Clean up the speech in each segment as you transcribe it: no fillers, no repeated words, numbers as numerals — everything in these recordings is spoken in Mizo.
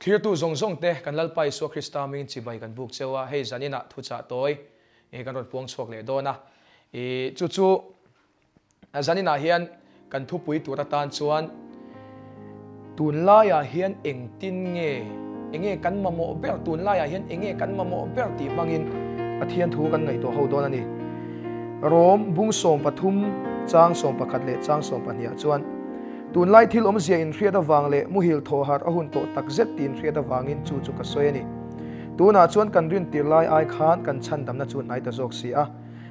Thirtu zawng zawng te kan Lalpa Isua Krista hmingin chibai kan buk cheu a, hei zaninah thuchah tawi kan rawn puang chhuak leh dawn a. Chu chu Zaninah hian kan thupui tur atan chuan tunlaiah hian engtin nge, enge kan mamawh ber, tunlaiah hian enge kan mamawh ber tih hmangin Pathian thu kan ngaihtuah ho dawn a ni. Rom bung 13 chang 11 leh chang 12 ah chuan tunlai thil awmzia inhriat avang leh muhil thawh harh a hun tawh takzet tih inhriat avangin chu chu ka sawi a ni. Tunah chuan kan rintir lai ai khan kan chhandamna chu hnai ta zawk si a.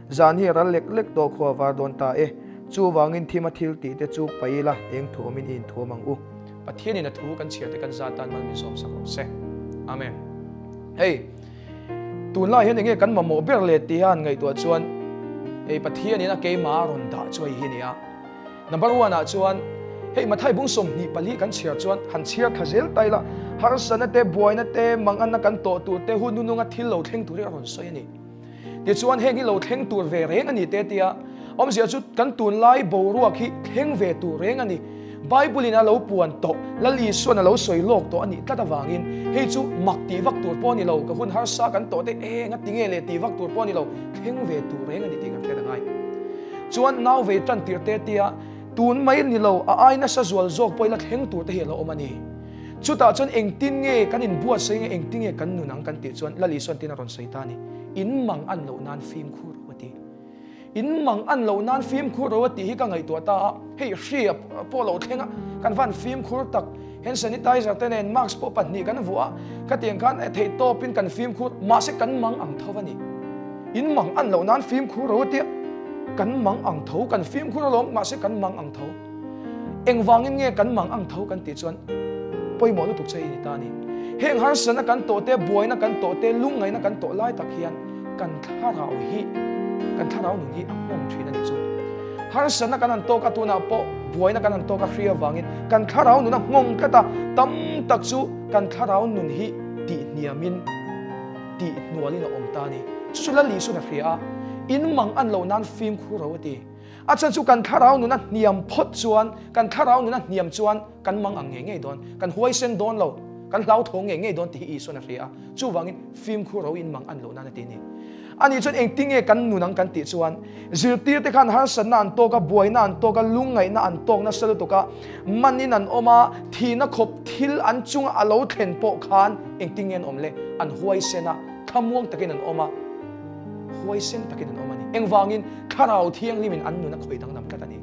Zan hi a ral lek lek tawh khua var dawn ta e. Chuvangin thim a thil tih te chu paih ila eng thuawmin i inthuam ang u. Pathianin a thu kan chhiar te kan zat tan mal min sawm sak rawh se. Amen. Hei, tunlai hian enge kan mamawh ber le tih hian ngaihtuah chuan hei Pathianin a keimah a rawn dah chu hei hi nia. Number one ah chuan hei Mathai bung 24 kan chhiar chuan han chhiar thla zel ta ila harsatna te buaina te manganna kan tawh tur te hun hnununga thil lo thleng tur hi a rawn sawi a ni. Tichuan heng hi lo thleng tur ve reng a ni te tia awmzia chu kan tunlai boruak hi thleng ve tur reng a ni. Bible in a lo puan tawh, Lal Isuan a lo sawi lawk tawh a nih tlat avangin hei chu mak tih vak tur pawh a ni lo, ka hun harsa kan tawh te eng a ti nge le tih vak tur pawh a ni lo, thleng ve tur reng a ni tih kan hriat a ngai. Chuan nau vei tan tir te tia tun mai ni lo a ai nasa zual zawk pawh ila thleng tur te hi a lo awm a ni. Chutah chuan engtin nge kan inbuatsaih nge engtin nge kan nun ang kan tih chuan Lal Isuan tin a rawn sawi ta a ni. In mang an loh nan fimkhur ro a ti. In mang an loh nan fimkhur ro a tih hi ka ngaihtuah ta a, hei hri pawh lo thleng a, kan van fimkhur tak, hand sanitizer te nen mask pawh pahnih kan vuah a, khatiang khan theih tawpin kan fimkhur, mahse kan mang ang tho a ni. In mang an loh nan fimkhur ro a tia, kan mang ang tho, kan fimkhur alawm, mahse kan mang ang tho. Engvangin nge kan mang ang tho kan tih chuan pawimawh lutuk che hi ni ta a ni. Heng harsatna kan tawh te, buaina kan tawh te, lungngaihna kan tawh lai tak hian kan thlarau hi, kan thlarau nun hi a nghawng thin a nih chu. Harsatna kan han tawk a, tunah pawh buaina kan han tawk a hria avangin kan thlarau nun a nghawng tlat a, tam tak chu kan thlarau nun hi tihhniamin, tihhnualin a awm ta a ni. Chu chu Lal Isuan a hria a, in mang an loh nan fimkhur ro a ti. A chhan chu kan thlarau nun a hniam phawt chuan, kan thlarau nun a hniam chuan kan mang ang ngei ngei dawn, kan huaisen dawn lo, kan hlauthawng ngei ngei dawn tih hi Isuan a hria a. Chuvangin fimkhur ro in mang an loh nan a ti a ni. Ani chuan engtinge kan nun ang kan tih chuan, zirtirte khan harsatna an tawk a, buaina an tawk a, lungngaihna an tawk nasa lutuk a, manin an awm a, thihna khawp thil an chunga a lo thlen pawh khan engtinge an awm le? An huaisen a, thlamuang takin an awm a. Huaisen takin an awm a ni. Engvangin? Thlarau Thianghlimin an nun a khawih danglam tlat a ni.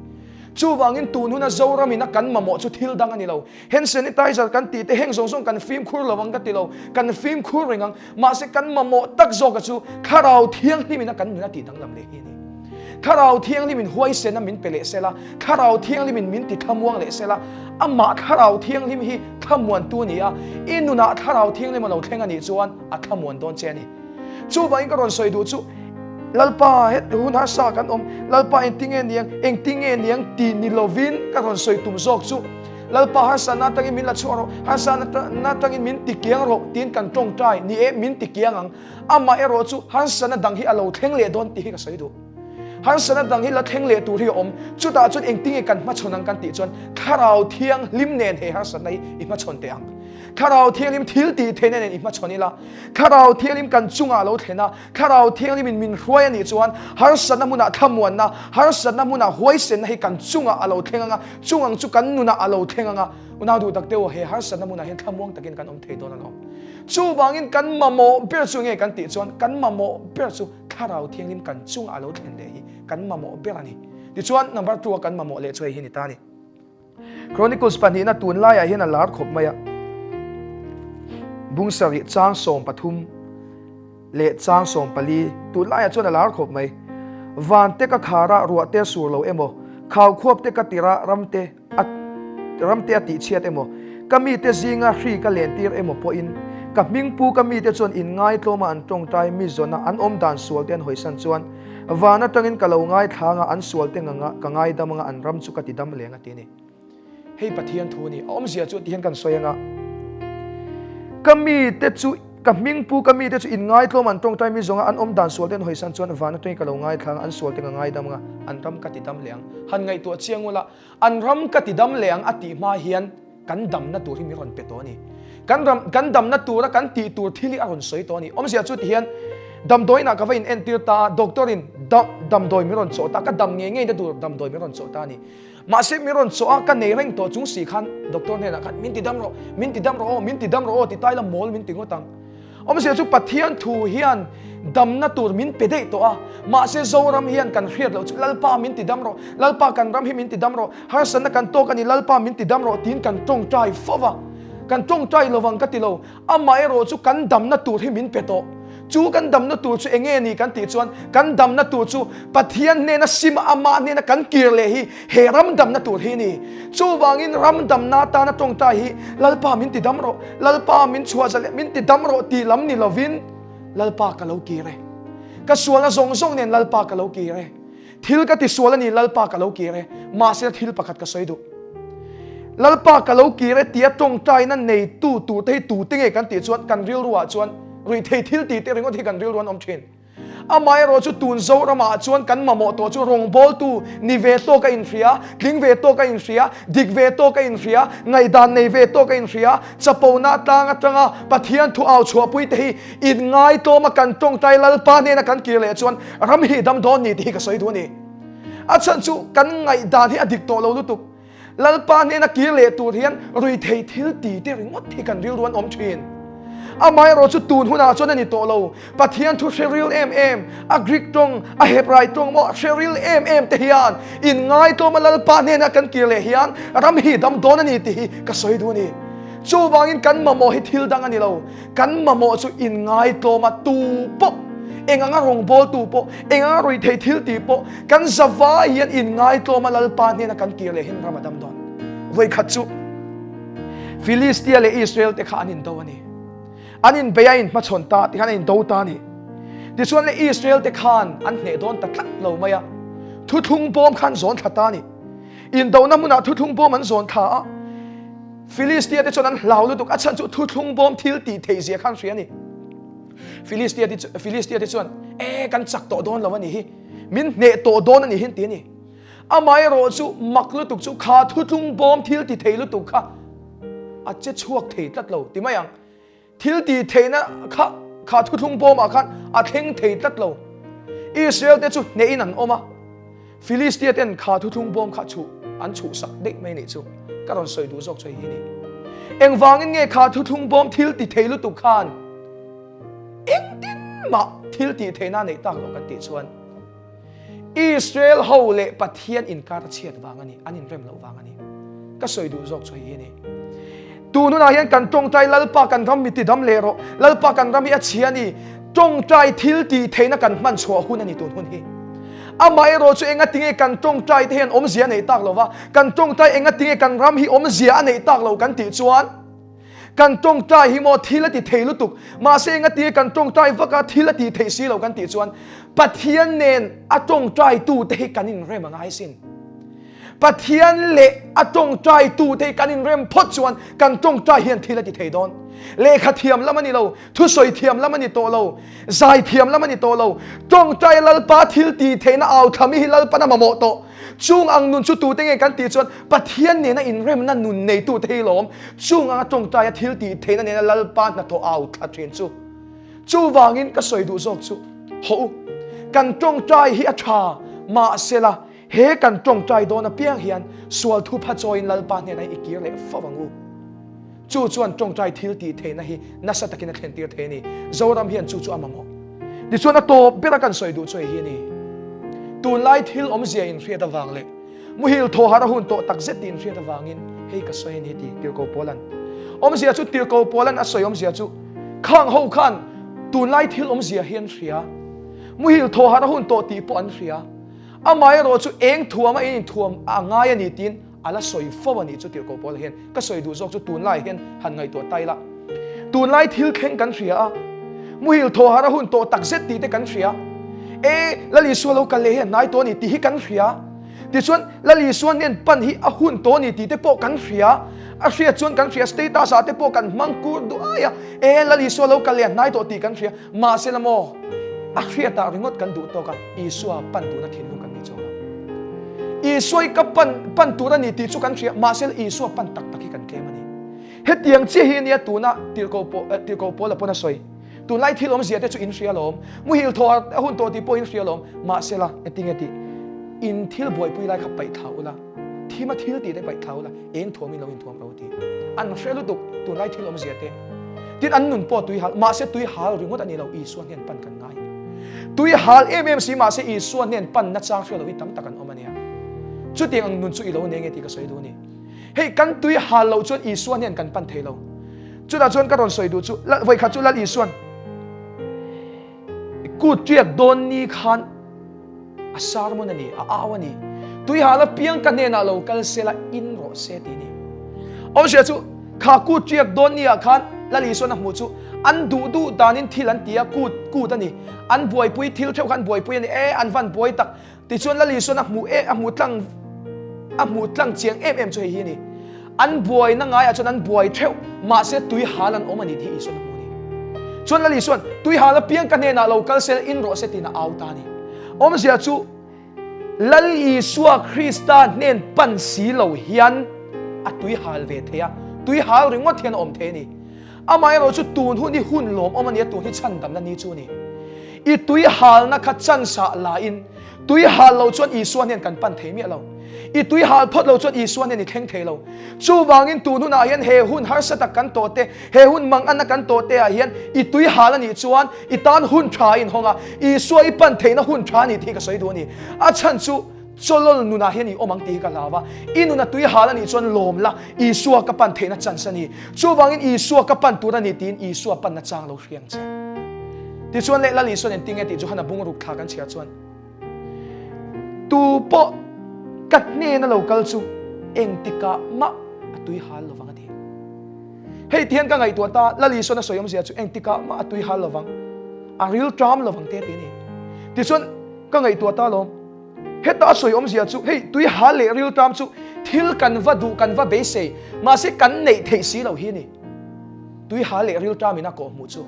Chuvangin tun huna Zoramin a kan mamawh chu thil dang a ni lo. Hand sanitizer kan tih te heng zawng zawng kan fimkhur lo ang ka ti lo. Kan fimkhur reng ang. Mahse kan mamawh tak zawka chu Thlarau Thianghlimin a kan nun a tih danglam leh hi a ni. Thlarau Thianghlimin huaisen a min pe leh sela, Thlarau Thianghlimin min ti thlamuang leh sela, amah Thlarau Thianghlim hi thlamuantu a ni a, i nunah Thlarau Thianghlim a lo thleng a nih chuan a thlamuan dawn che a ni. Chuvangin ka rawn sawi duh chu, Lalpa, heti hun harsa kan awm, Lalpa engtinge niang, engtinge niang tih ni lovin ka rawn sawi tum zawk chu, Lalpa harsatna atangin min la chhuah rawh, harsatna atangin min ti kiang rawh tiin kan tawngtai ni e, min ti kiang ang. Amah erawh chu harsatna dang hi a lo thleng leh dawn tih hi ka sawi duh. Harsatna dang hi la thleng leh tur hi a awm. Chutah chuan engtinge kan hmachhawn ang kan tih chuan Thlarau Thianghlim nen he harsatna hi i hmachhawn teh ang. Thlarau Thianghlim thil tih theihna nen i hmachhawn ila, Thlarau Thianghlim kan chungah lo thlen a, Thlarau Thianghlimin min hruai a nih chuan harsatna hmunah thlamuanna, harsatna hmunah huaisenna hi kan chungah a lo thleng ang a, chung ang chu kan nunah a lo thleng ang a. Unau duh tak teuh, he harsatna hmunah hian thlamuang takin kan awm thei dawn alawm. Chuvangin kan mamawh ber chu nge kan tih chuan kan mamawh ber chu Thlarau Thianghlim kan chungah a lo thlen leh hi kan mamawh ber a ni. Tichuan number two a kan mamawh leh chu hei hi ni ta a ni. Chronicles pahnihna tun laiah hian a lar khawp mai a. Bung sarih chang 13 leh chang 14 tun laiah chuan a lar khawp mai. Van te ka khara ruah te sur lo emaw, khau khuap te ka tira ram te a ram te a tih chhiat emaw, ka mi te zinga hri ka len tir emaw pawhin ka hmingpu ka mi te chuan inngaitlawma an tawngtai mi zawna an awm dan sual te an hawisan chuan Van atangin ka lo ngaithla anga an sual te nganga ka ngaidam anga an ram chu ka ti dam leng a ti a ni. Hei Pathian thu a ni. A awmzia chu tihian kan sawi anga ka mi te chu ka hmingpu ka mi te chu inngaitlawm an tawngtai mi zawnga an awm dan sual te an hawisan chuan van atangin ka lo ngaithla anga an sual te ka ngaidam anga an ram ka ti dam leh ang. Han ngaihtuah chiang ula an ram ka ti dam leh ang a tih hma hian kan damna tur hi min rawn pe tawh a ni. Kan ram, kan damna tura kan tih tur thil hi a rawn sawi tawh a ni. Awmzia chu tihian damdawiinah ka va in entir ta a, doctor in dam, damdawi min rawn chawh ta, ka dam ngei ngei na tur damdawi min rawn chawh ta a ni. Mahse min rawn chawh a, ka nei reng tawh chung si khan doctor hnenah khan min ti dam rawh, min ti dam rawh aw, min ti dam rawh aw ti ta ila mawl min ti ngawt ang. Awmzia chu Pathian thu hian damna tur min pe daih tawh a, mahse Zoram hian kan hriat loh chu Lalpa min ti dam rawh, Lalpa kan ram hi min ti dam rawh, harsatna kan tawk a ni Lalpa min ti dam rawh tiin kan tawngtai fo va, kan tawngtai lovang ka ti lo, amaherawh chu kan damna tur hi min pe tawh. Chu kan damna tur chu enge ni kan tih chuan kan damna tur chu Pathian hnena sim a, amah hnena kan kir leh hi he ram damna tur hi a ni. Chuvangin ram damna atana tawngtai hi Lalpa min ti dam rawh, Lalpa min chhuah zaleh min ti dam rawh tih lam ni lovin Lalpa ka lo kir e. Ka sualna zawng zawng nen Lalpa ka lo kir e. Thil ka ti sual a ni Lalpa ka lo kir e. Mahse thil pakhat ka sawi duh. Lalpa ka lo kir e tia tawngtaina neitu turte hi tute nge kan tih chuan kan rilruah chuan ruihthei thil tih te ringawt hi kan rilru an awm thin. Amaherawh chu tun Zoramah chuan kan mamawh tawh chu rawngbawltu ni ve tawk a inhria, tling ve tawk a inhria, dik ve tawk a inhria, ngaihdan nei ve tawk a inhria, chapona tlang atanga Pathian thu au chhuahpui te hi inngaitawma kan tawngtai Lalpa hnena kan kir leh chuan ram hi dam dawn ni tih hi ka sawi duh a ni. A chhan chu kan ngaihdan hi a dik tawh lo lutuk. Lalpa hnena kir leh tur hian ruithei thil ti te ringawt hi kan rilru an awm thin. Amaherawh chu tun hunah chuan a ni tawh lo. Pathian thu hre ril em em, a Greek tawng, a Hebrai tawng maw hre ril em em te hian inngaitawma Lalpa hnena kan kir leh hian ram hi dam dawn a ni tih hi ka sawi duh a ni. Chuvangin kan mamawh hi thil dang a ni lo. Kan mamawh chu inngaitawma tu pawh, eng anga rawngbawltu pawh, eng anga ruihtheih thil tih pawh, kan zavai hian inngaitawma Lalpa hnena kan kir leh hin ram a dam dawn. Vawikhat chu Filistia leh Israel te kha an indo a ni. An inbei a inhmachhawn ta tikhan an indo ta a ni. Tichuan le Israel te khan an hneh dawn ta tlat lo mai a. Thuthlung bawm khan zawn thla ta a ni. Indona hmunah thuthlung bawm an zawn thla a. Filistia te chuan an hlau lutuk, a chhan chu thuthlung bawm thil tih theih zia khan hria a ni. Filistia te Filistia te chuan, E, kan chak tawh dawn lo a ni hi, min hneh tawh dawn a ni hi an ti a ni. Amaherawh chu mak lutuk chu kha thuthlung bawm thil ti thei lutuk kha a che chhuak thei tlat lo ti mai ang. Thil tih theihna kha kha thuthlung bawmah khan a thleng thei tlat lo. Israel te chu hnehin an awm a, Filistia ten kha thuthlung bawm kha chhuh an chhuhsak daih mai nih chu ka rawn sawi duh zawk chu hei hi a ni. Engvangin nge kha thuthlung bawm thil ti thei lutuk khan engtin mah thil tih theihna a neih tak loh kan tih chuan Israel ho leh Pathian inkar a chhiat vang a ni, an inrem loh vang a ni. Ka sawi duh zawk chu hei hi a ni. Tun hunah hian kan tawngtai Lalpa kan ram mi tidam leh rawh, Lalpa kan ram hi a chhia a ni. Tawngtai thil tih theihna kan hman chhuah hun a ni tun hun hi. Amaherawh chu enga tinge kan tawngtai te hian awmzia a neih tak lo va, kan tawngtai enga tinge kan ram hi awmzia a neih tak lo kan tih chuan, Kan tawngtai hi maw thil a ti thei lutuk, mahse engati kan tawngtai vak a thil a ti theih si lo kan tih chuan Pathian nen a tawngtai tu te hi kan inrem a ngai sin. Pathian leh a tawngtai tu te hi kan inrem phawt chuan kan tawngtai hian thil a ti thei dawn. Lehkha thiam lam a ni lo, thusawi thiam lam a ni tawh lo, zai thiam lam a ni tawh lo, tawngtai Lalpa thil ti theihna au thlami hi Lalpan a mamawh tawh. Chung ang nun chu tute nge kan tih chuan Pathian nena inremna nun neitute hi lawm. Chung anga tawngtaia thil tih theihna nena Lalpa hnathawh au thla thin chu. Chuvangin ka sawi duh zawk chu, Hawh u, kan tawngtai hi a tha, mahsela he kan tawngtai dawn apiang hian sual thupha chawiin Lalpa hnenah i kir leh fo ang u. Chu chuan tawngtai thil tih theihna hi nasa takin a thlentir thei a ni. Zoram hian chu chu a mamawh. Tichuan a tawp bera kan sawi duh chu hei hi a ni. Tunlai thil awmzia inhriat avang leh muhil thaw harh a hun tawh tak zet tih inhriat avangin hei ka sawi a ni ti Tirhkoh Paula'n. Awmzia chu Tirhkoh Paula'n a sawi awmzia chu khang ho khan tunlai thil awmzia hi an hria. Muhil thaw harh a hun tawh tih pawh an hria. Amaherawh chu eng thuam a in inthuam a ngai a ni tiin A la sawi fo a nih chu Tirhkoh Paula hian ka sawi duh zawk chu tunlai hian han ngaihtuah ta ila. Tunlai thil thleng kan hria a, muhil thaw harh a hun tawh tak zet tih te kan hria. E, Lal Isua lo kal leh hi a hnai tawh a ni tih hi kan hria. Tichuan, Lal Isua nen pan hi a hun tawh a ni tih te pawh kan hria. A hriat chuan kan hria, status ah te pawh kan hmang kur duai a, E, Lal Isua lo kal leh a hnai tawh tih kan hria. Mahse la maw, a hriatah ringawt kan duh tawk a, Isua pan duhna thinlung kan nei chuang lo. Isua hi ka pan pan tur a ni tih chu kan hria, mahse la Isua pan tak tak hi kan tlem a ni. Hetiang chiah hi ania tuna tirhkoh pawh tirhkoh Paula pawn a sawi. Tunlai thil awmzia te chu in hria alawm. Muhil thaw a hun tawh tih pawh in hria alawm. Mahsela, engtinge tih? In thil buaipui lai kha paih thla ula, thima thil tih te paih thla ula, eng thuamin lo inthuam ro tih. An hre lutuk tunlai thil awmzia te. Tin, an nun pawh tui hal, mahse tui hal ringawt a ni lo, Isua hnen pan kan ngai. Tui hal em em si mahse Isua hnen pan nachang hria lo hi tam tak an awm a nia. Chutiang ang nun chu i lo nei nge tih ka sawi duh a ni. Hei kan tui hal loh chuan Isua hnen kan pan thei lo. Chutah chuan ka rawn sawi duh chu, vawikhat chu Lal Isuan kut tiak dawn ni khan a sermon a ni, a au a ni. Tui hal apiang ka hnenah lo kal se la, in rawh se tih a ni. Awmzia chu kha kut tiak dawn ni ah khan Lal Isuan a hmuh chu an duh duh danin thil an ti a, kut kut a ni. An buaipui thil theuh kha an buaipui a ni, e an van buai tak. Tichuan Lal Isuan a hmuh e, a hmuh tlang, a hmuh tlang chiang em em chu hei hi a ni. An buaina ngaiah chuan an buai theuh, mahse tui hal an awm a ni tih hi Isuan a hmuh a ni. Chuan Lal Isuan, Tui hal apiang ka hnenah lo kal sel, in rawh se tiin a au ta a ni. Awmzia chu Lal Isua Krista hnen pan si lo hian a tui hal ve thei a, tui hal ringawt hian a awm thei a ni. Amaherawh chu tun hun hi hun lawmawm a ni a, tun hi chhandamna ni chu a ni. I tui halna kha chansah la in, tui hal lo chuan Isua hnen kan pan thei miah lo. I tui hal phawt lo chuan Isua hnen i thleng thei lo. Chuvangin tun hunah hian he hun harsa tak kan tawh te, he hun manganna kan tawh te ah hian i tui hal a nih chuan i tan hun tha a inhawng a, Isua i pan theihna hun tha a ni tih hi ka sawi duh a ni. A chhan chu Chawlawl nunah hian i awm ang tih hi ka hlau a, i nun a tui hal a nih chuan lawm la, Isua ka pan theihna chance a ni. Chuvangin Isua ka pan tur a ni tiin Isua panna chang lo hriang che. Tichuan leh Lal Isuan engtin nge tih Johana bung ruk thla kan chhiar chuan, Tu pawh ka hnena lo kal chu engtikah mah a tui hal lovang a ti. Hei ti hian ka ngaihtuah ta, Lal Isuan a sawi awmzia chu engtikah mah a tui hal lovang, a ril ṭam lovang te ti a ni. Tichuan ka ngaihtuah ta lawm. Heta a sawi awmzia chu hei tui hal leh riltam chu thil kan va duh kan va beisei mahse kan neih theih si lo hi a ni. Tui hal leh riltam in a kawh hmuh chu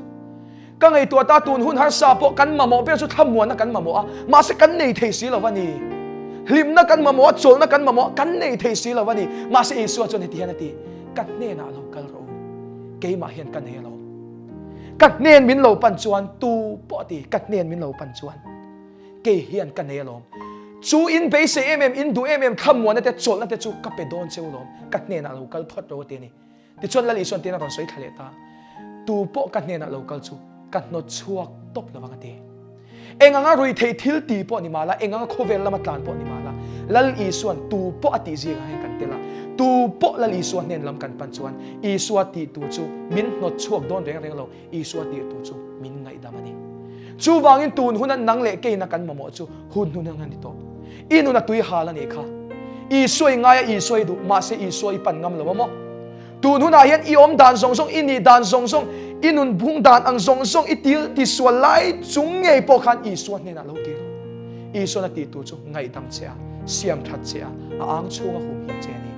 ka ngaihtuah ta tun hun harsa pawh kan mamawh ber chu thlamuanna kan mamawh a mahse kan nei thei si lo a ni. Hlimna kan mamawh a chawlhna kan mamawh a kan nei thei si lo a ni. Mahse Isua chuan heti hian a ti, Ka hnenah lo kal rawh u, keimah hian ka nei alawm. Ka hnen min lo pan chuan tu pawh a ti, ka hnen min lo pan chuan. Kei hian ka nei alawm. Chu in beisei em em, in duh em em thlamuanna te, chawlhna te chu ka pe dawn cheu alawm. Ka hnenah lo kal phawt ro a ti a ni. Tichuan Lal Isuan tiin a rawn sawi thla leh ta. Tu pawh ka hnenah lo kal chu ka hnawt chhuak tawp lovang a ti. Eng anga rui theih thil ti pawh ni mahla, eng anga khawvel lama tlan pawh ni mahla, Lal Isuan tu pawh a tih zingah hian kan tel a. Tu pawh Lal Isua hnen lam kan pan chuan Isua tih tur chu min hnawt chhuak dawn reng reng lo. Isua tirtu chu min ngaihdam a ni. Chuvangin tun huna nang leh keina kan mamawh chu hun hnun ang a ni tawh. I nun a tui hal a nih kha. Isua i ngai a, Isua i duh, mahse Isua i pan ngam lo a maw? Tun hunah hian i awm dan zawng zawng, i nih dan zawng zawng, i nun bung dan ang zawng zawng, i til tisual lai chung ngei pawh khan Isua hnenah lo kir rawh. Isuan a tihtur chu ngaihdam che a, siam that che a, a ang chhunga humhim che a ni.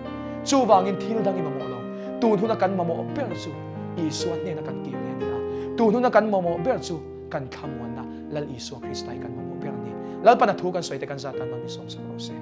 Chuvangin thil dang i mamawh lo. Tun huna kan mamawh ber chu Isua hnena kan kir leh a ni a. Tun huna kan mamawh ber chu kan thlamuanna Lal Isua Krista hi kan mamawh ber a ni. Lalpana thu kan sawi te kan zat tan man mi sawmsak rawh se.